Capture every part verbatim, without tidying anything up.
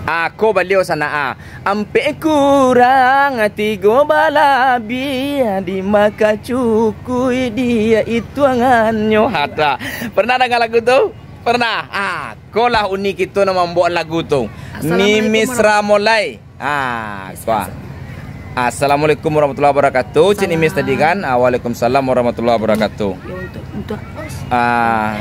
Ah, ko baliau sanak ah. Ampek kurang, tigo balabiah, di maka cukui dia ituangannyo. Hata. Pernah dengar lagu tu? Pernah. Ah, ko lah uni kito nan mambuek lagu tu. Assalamualaikum Nimis warahmatullahi Ramolai. Ah, Yes, kuah. Assalamualaikum warahmatullahi wabarakatuh. Cik Nimis tadi kan? Ah, waalaikumsalam warahmatullahi wabarakatuh. Yo, untuk, untuk Ah,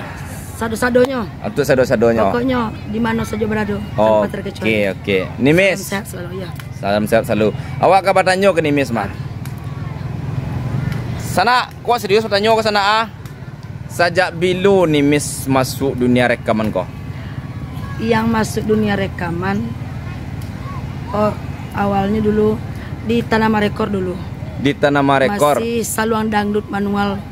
sado-sadonyo. Untuk sado-sadonyo. Pokoknyo, di mano sajo barado, Oh, tanpa terkecuali. Oke, oke. Nimis. Salam sehat selalu, ya. Salam sehat selalu. Awak ka batanyo ka Nimis, mah. Sanak, kok serius batanyo ka sanak, ah? Sajak bilo Nimis masuk dunia rekaman ko? Yang masuk dunia rekaman, oh, awalnyo dulu di Tanah Marekor dulu. Di Tanah Marekor. Masih saluang dangdut manual,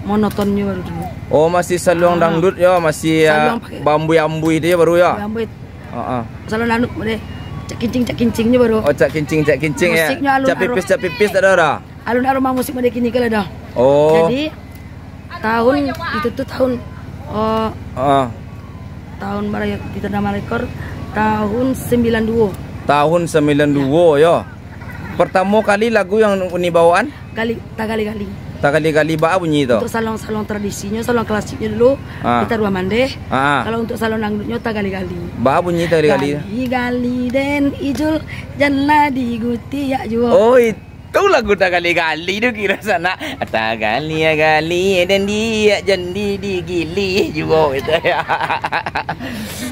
monotonnyo baru dulu. Oh, masih saluang Ah. dangdut yo, masih, ah, Saluang pakai bambui-ambui tu yo baru yo? Bambui. Heeh. Saluang dangdut model cak kincing, cak kincingnyo baru. Oh, cak kincing, cak kincing yo. Musiknyo alun Cak pipis, arok. cak pipis tak ada dah? Alun aroma musik model kini ko lah dah. Oh. Jadi, tahun itu tu tahun, oh, Heeh. tahun bara yo, di Tanah Marekor, tahun sembilan dua. Tahun sembilan dua yo. Pertamo kali lagu yang uni bawaan? Gali, Tagali-gali. Tagali-gali, baa bunyi tu? Untuk saluang-saluang tradisinyo, saluang klasiknyo dulu, Ah. kita ruah mandeh. Ah. Kalau untuk saluang dangdutnyo, Tagali-gali. Baa bunyi Tagali-gali? Gali-gali den ijul, janlah digutiak juo. Oh, itu lagu Tagali-gali tu kiro sanak. Tagali-gali den diak, jan di digilih juo gitu ya.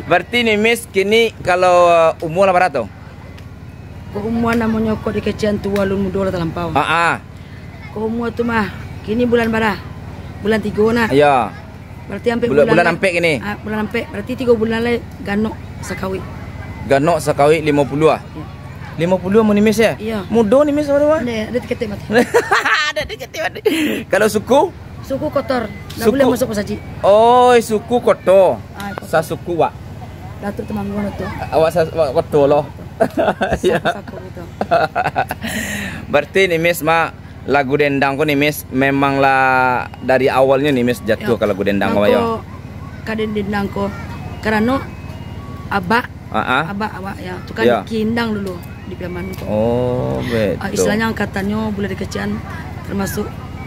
Berarti Nimis kini kalau umur lah bara tu? Kok umua namonyo kok dikecekan tuo, alun mudo lah talampau. Ha ah. Kok umua tu mah, kini bulan bara? Bulan tigo nah. Iyo. Berarti ampek Bulan, bulan bulan lai. ampek kini. Ah, bulan ampek. Berarti tigo bulan lai ganok sakawik. Ganok sakawik limo puluah ah? Iyo. Limo puluah mun Nimis yo? Iyo. Mudo Nimis baru ah? Ndak, ado tiketek mati. Ado tiketek mati. Kalau suku? Suku Kotor. Ndak Suku buliah masuk pasajik. Oi, suku Koto. Ah, Koto. Sasuku wak. Datuk Temanggung tu. Awak sa-, awak Koto lo. Iyo. Sako-sako gitu. Berarti Nimis, Mak, lagu dendang ko Nimis memang lah dari awalnyo Nimis jatuah Yo. ka lagu dendang ko, Mangko yo? ka den-, dendang ko karano abak, Ah, ah. abak awak yo, tu kan Yo. kindang dulu di Piaman ko. Oh, Ah, betul. istilahnya angkatannyo buliah dikecekan termasuk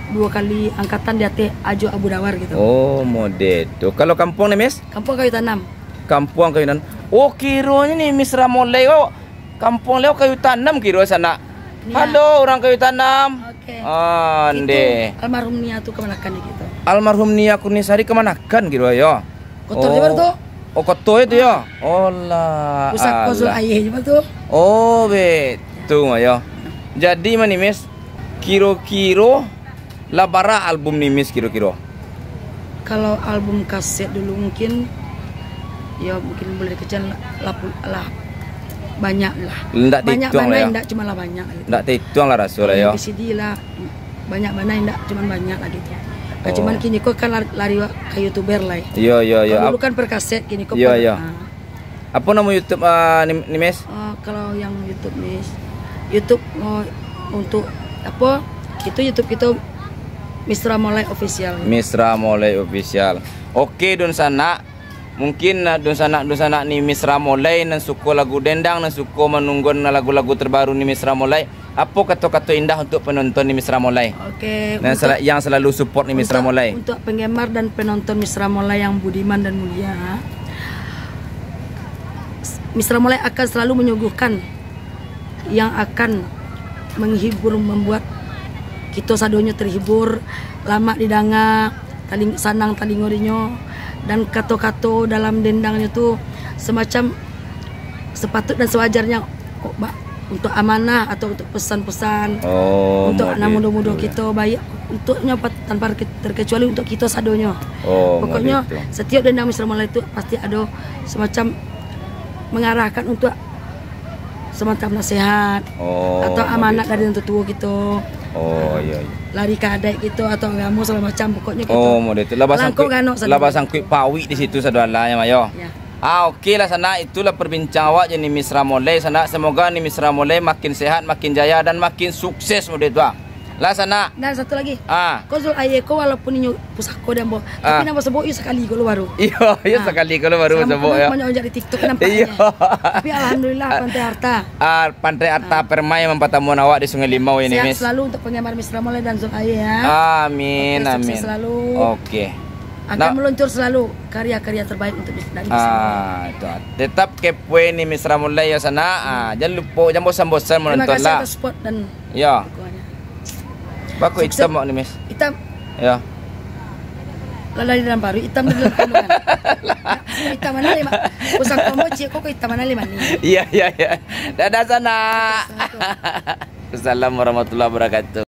duo kali angkatan di ateh Ajo Abu Dawar gitu. Oh, model tu. Kalau kampuang Nimis? Kampuang Kayu Tanam. Kampuang Kayu Tanam. Oh, kironyo Nimis Ramolai ko kampuang liau Kayu Tanam kiro sanak. Nia. Halo, urang Kayu Tanam. Oke. Ah, Itu ndeh. almarhum Nia tu kamanakan di kita. Almarhum Nia Kurniasari kamanakan kiro yo? Kotor Oh. je baru tu. Oh, Koto itu yo? Olah, Pusako alah. Zul Aie je baru tu. Oh, betul yo. Jadi, Manimis, kiro-kiro lah bara album Nimis kiro-kiro? Kalau album kaset dulu mungkin, yo mungkin buliah dikecekan lah, lah, lah banyak lah. Ndak Banyak tituang lah bana, yo. ndak cuma lah banyak gitu. Ndak tituang lah raso lah Kalau yo. V C D lah, banyak bana, ndak cuman banyak lah gitu. Nah, Oh. cuman kini ko kan lari, lari ka YouTuber lah. Iyo, iyo, iyo. Kalau dulu Ap- kan per kaset, kini ko Iyo, per, iyo. ah. Apo namo YouTube, ah, Nim-, Nimis? Ah, kalau yang YouTube, Mis, YouTube, oh, untuk apo? Itu YouTube kita Misra Molai Official. Misra Molai Official. Oke, dunsanak. Mungkin, ah, dunsanak-dunsanak Nimis Ramolai nan suko lagu dendang, nan suko manungguan lagu-lagu terbaru Nimis Ramolai. Apo kato-kato indah untuk penonton Nimis Ramolai? Oke, Yang untuk, sela-, yang selalu support Nimis untuk, Ramolai. untuk penggemar dan penonton Misra Molai yang budiman dan mulia, Misra Molai akan selalu menyuguhkan yang akan menghibur, membuat kito sadonyo terhibur, lamak didanga, taling-, sanang talingo dinyo, dan kato-kato dalam dendangnyo tu semacam sepatut dan sewajarnya kok, Bak, untuk amanah atau untuk pesan-pesan Oh, untuk anak model mudo-mudo itu, ya. kito, baik untuknyo pat-, tanpa terke-, terkecuali untuk kito sadonyo. Oh, Pokoknyo, model itu. setiap dendang Misra Molai tu pasti ado semacam mengarahkan untuk semacam nasihat Oh, atau amanat model itu. dari yang tetua kito. Oh, iya, iya. Lari ka adaik kito atau agamo segala macam, pokoknyo kito. Oh, model itu. Lah basangkuik, Langkok ganok lah sadonyo. basangkuik pawik di situ sadoalahnyo, Mayo. Ya. Ah, oke lah, sanak. Itulah perbincangan awak jo Nimis Ramolai, sanak. Semoga Nimis Ramolai makin sehat, makin jaya, dan makin sukses model itu, ah. Lah, sanak. Dan satu lagi. Ah. Ko Zul Aye ko walaupun inyo pusako di ambo, tapi Ah. nan ambo sabuik iyo sakali ko lo baru. Iyo, iyo Ah. sakali ko lo baru Salamo sabuik, ko yo. Banyak onjak di TikTok nampaknyo. Iyo. Tapi alhamdulillah, Pantai Arta. Ah, Pantai Arta Ah. Permai mampatamuan awak di Sungai Limau ini, Sehat Miss. Selalu untuk penggemar Miss Ramulai dan Zul Aye, ya. Amin, Oke, sukses amin. Selalu. Oke. Akan Nah. Meluncur selalu karya-karya terbaik untuk Miss, dari Miss Ramulai. Ah, itu. Tetap kepoin ni Miss Ramulai, ya, sanak. Ah, jangan lupa, jangan bosan-bosan Terima menonton kasih lah. Atas support dan Yo. dukungannya. Bako Sukses. Hitam awak ni, Miss. Hitam. Yo. Lah dari dalam paruik, hitam dari dalam kandungan. Hitam mana lima? Pusako ambo ciek ko, ko hitam mana lima ni? Iya, iya, iya. Dadah, sanak. Assalamualaikum. Assalamualaikum warahmatullahi wabarakatuh.